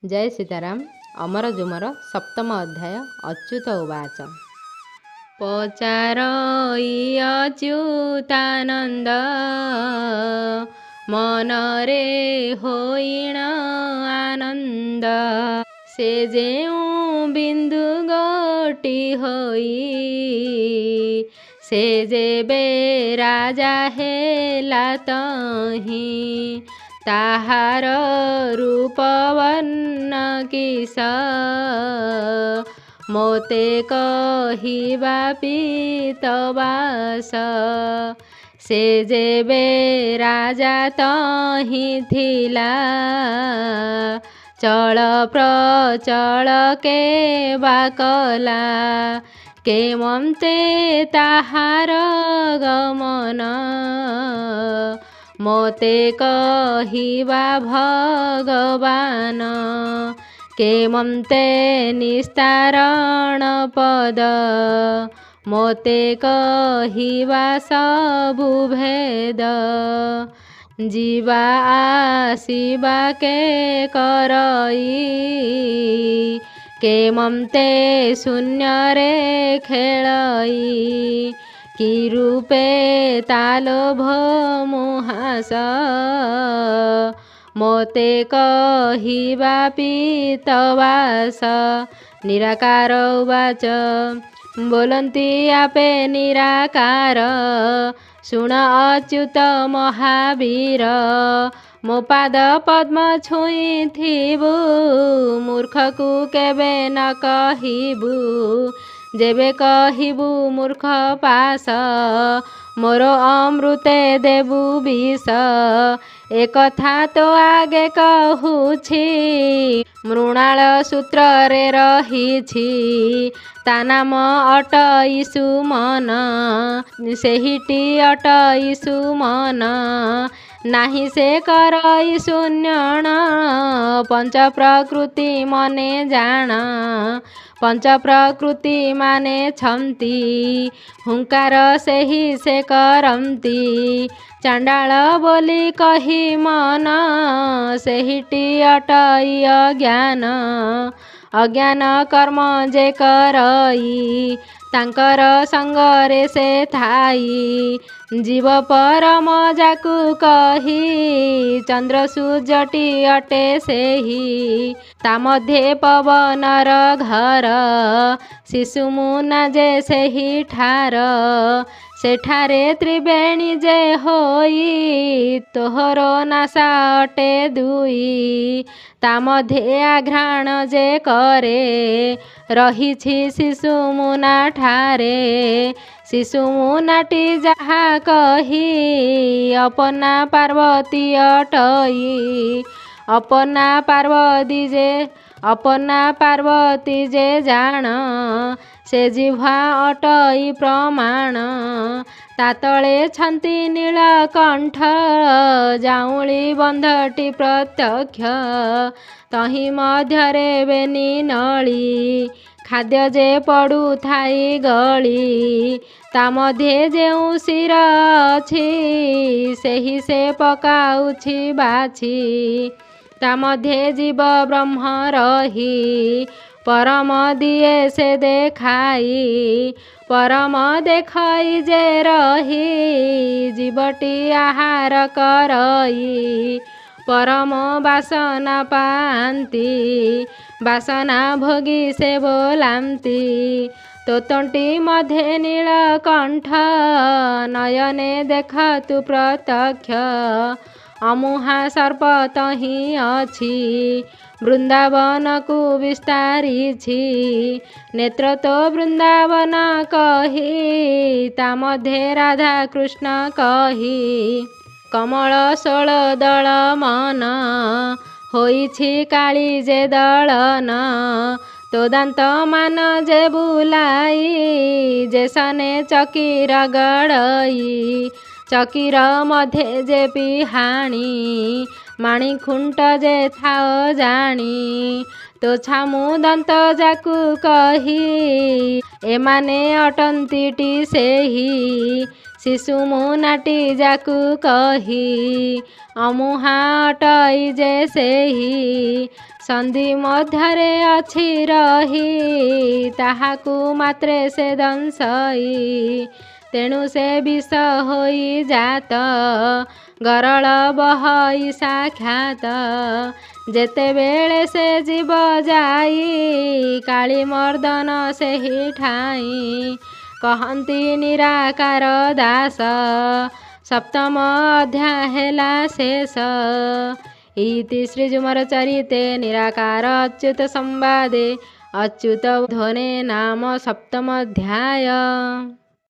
ଜୟ ସୀତାରାମ। ଅମର ଜୁମର ସପ୍ତମ ଅଧ୍ୟାୟ, ଅଚ୍ୟୁତ ଉବାଚ। ପଚାରଇ ଅଚ୍ୟୁତାନନ୍ଦ, ମନରେ ହୋଇଣ ଆନନ୍ଦ। ସେ ଯେଉଁ ବିନ୍ଦୁ ଗୋଟି ହୋଇ, ସେ ଯେବେ ରାଜା ହେଲା ତହିଁ, ତାହାର ରୂପ ବର୍ଣ୍ଣ କିସ ମୋତେ କହିବା ପୀତବାସ। ସେ ଯେବେ ରାଜା ତହିଁ ଥିଲା, ଚଳ ପ୍ରଚଳ କେବା କଲା, କେମନ୍ତେ ତାହାର ଗମନ ମୋତେ କହିବା ଭଗବାନ। କେମନ୍ତେ ନିସ୍ତାରଣ ପଦ ମୋତେ କହିବା ସବୁ ଭେଦ। ଯିବା ଆସିବା କେ କରଇ, କେମନ୍ତେ ଶୂନ୍ୟରେ ଖେଳଇ, କି ରୂପେ ତାଲୋଭ ମୁହାସ ମୋତେ କହିବା ପୀତବାସ। ନିରାକାର ଉବାଚ। ବୋଲନ୍ତି ଆପେ ନିରାକାର, ଶୁଣ ଅଚ୍ୟୁତ ମହାବୀର। ମୋ ପାଦ ପଦ୍ମ ଛୁଇଁଥିବୁ, ମୂର୍ଖକୁ କେବେ ନ କହିବୁ। ଯେବେ କହିବୁ ମୂର୍ଖ ପାଶ, ମୋର ଅମୃତେ ଦେବୁ ବିଷ। ଏକଥା ତ ଆଗେ କହୁଛି, ମୃଣାଳ ସୂତ୍ରରେ ରହିଛି। ତା ନାମ ଅଟଇ ସୁମନ, ସେହିଟି ଅଟଇ ସୁମନ। ନାହିଁ ସେ କରଇ ଶୂନ୍ୟଣ, ପଞ୍ଚ ପ୍ରକୃତି ମନେ ଜାଣ। ପଞ୍ଚ ପ୍ରକୃତି ମାନେ ଛନ୍ତି, ହୁଙ୍କାର ସେହି ସେ କରନ୍ତି। ଚାଣ୍ଡାଳ ବୋଲି କହି ମନ, ସେହିଟି ଅଟଇ ଅଜ୍ଞାନ। ଅଜ୍ଞାନ କର୍ମ ଯେ କରଇ, ତାଙ୍କର ସଙ୍ଗରେ ସେ ଥାଇ। ଜୀବ ପରମ ଯାକୁ କହି, ଚନ୍ଦ୍ର ସୂର୍ଯ୍ୟଟି ଅଟେ ସେହି। ତା ମଧ୍ୟେ ପବନର ଘର, ଶିଶୁ ମୁନା ଯେ ସେହି ଠାର। ସେଠାରେ ତ୍ରିବେଣୀ ଯେ ହୋଇ, ତୋହର ନାସା ଅଟେ ଦୁଇ। ତା ମଧ୍ୟେ ଆଘ୍ରାଣ ଯେ କରେ, ରହିଛି ଶିଶୁ ମୁନା ଠାରେ। ଶିଶୁ ମୁନାଟି ଯାହା କହି, ଅପନା ପାର୍ବତୀ ଅଟଇ। ଅପନା ପାର୍ବତୀ ଯେ, ଅପନା ପାର୍ବତୀ ଯେ ଜାଣ, ସେ ଜିହ୍ୱା ଅଟଇ ପ୍ରମାଣ। ତା ତଳେ ଛନ୍ତି ନୀଳକଣ୍ଠ, ଯାଉଁଳି ବନ୍ଧଟି ପ୍ରତ୍ୟକ୍ଷ। ତହିଁ ମଧ୍ୟରେ ବେନି ନଳୀ, ଖାଦ୍ୟ ଯେ ପଡ଼ୁଥାଇ ଗଳି। ତା ମଧ୍ୟେ ଯେଉଁ ଶିର ଅଛି, ସେହି ସେ ପକାଉଛି ବାଛି। ତା ମଧ୍ୟେ ଜୀବ ବ୍ରହ୍ମ ରହି, ପରମ ଦିଏ ସେ ଦେଖାଇ। ପରମ ଦେଖଇ ଯେ ରହି, ଜୀବଟି ଆହାର କରଇ। ପରମ ବାସନା ପାଆନ୍ତି, ବାସନା ଭୋଗି ସେ ବୋଲାନ୍ତି। ତୋ ତଣ୍ଟି ମଧ୍ୟେ ନୀଳକଣ୍ଠ, ନୟନେ ଦେଖ ତୁ ପ୍ରତ୍ୟକ୍ଷ। ଅମୁହା ସର୍ପ ତହିଁ ଅଛି, ବୃନ୍ଦାବନକୁ ବିସ୍ତାରିଛି। ନେତ୍ର ତୋ ବୃନ୍ଦାବନ କହି, ତା ମଧ୍ୟେ ରାଧା କୃଷ୍ଣ କହି। କମଳ ଷୋଳ ଦଳ ମନ, ହୋଇଛି କାଳି ଯେ ଦଳନ। ତୋ ଦାନ୍ତ ମାନ ଯେ ବୁଲାଇ, ଯେସନେ ଚକିର ଗଡ଼ଇ। ଚକିର ମଧ୍ୟେ ଯେ ପିହାଣି, ମାଣି ଖୁଣ୍ଟ ଯେ ଥାଅ ଜାଣି। ତୋ ଛାମୁ ଦନ୍ତ ଯାକୁ କହି, ଏମାନେ ଅଟନ୍ତିଟି ସେହି। ଶିଶୁ ମୁନାଟି ଯାକୁ କହି, ଅମୁହାଁ ଅଟଇ ଯେ ସେହି। ସନ୍ଧି ମଧ୍ୟରେ ଅଛି ରହି, ତାହାକୁ ମାତ୍ରେ ସେ ଦଂଶଇ। ତେଣୁ ସେ ବିଷ ହୋଇ ଜାତ, ଗରଳ ବହଇ ସାକ୍ଷାତ। ଯେତେବେଳେ ସେ ଜୀବ ଯାଇ, କାଳୀ ମର୍ଦ୍ଦନ ସେହି ଠାଇଁ। କହନ୍ତି ନିରାକାର ଦାସ, ସପ୍ତମ ଅଧ୍ୟାୟ ହେଲା ଶେଷ। ଇତି ଶ୍ରୀଯୁମର ଚରିତେ ନିରାକାର ଅଚ୍ୟୁତ ସମ୍ବାଦେ ଅଚ୍ୟୁତ ଧ୍ୱନେ ନାମ ସପ୍ତମ ଅଧ୍ୟାୟ।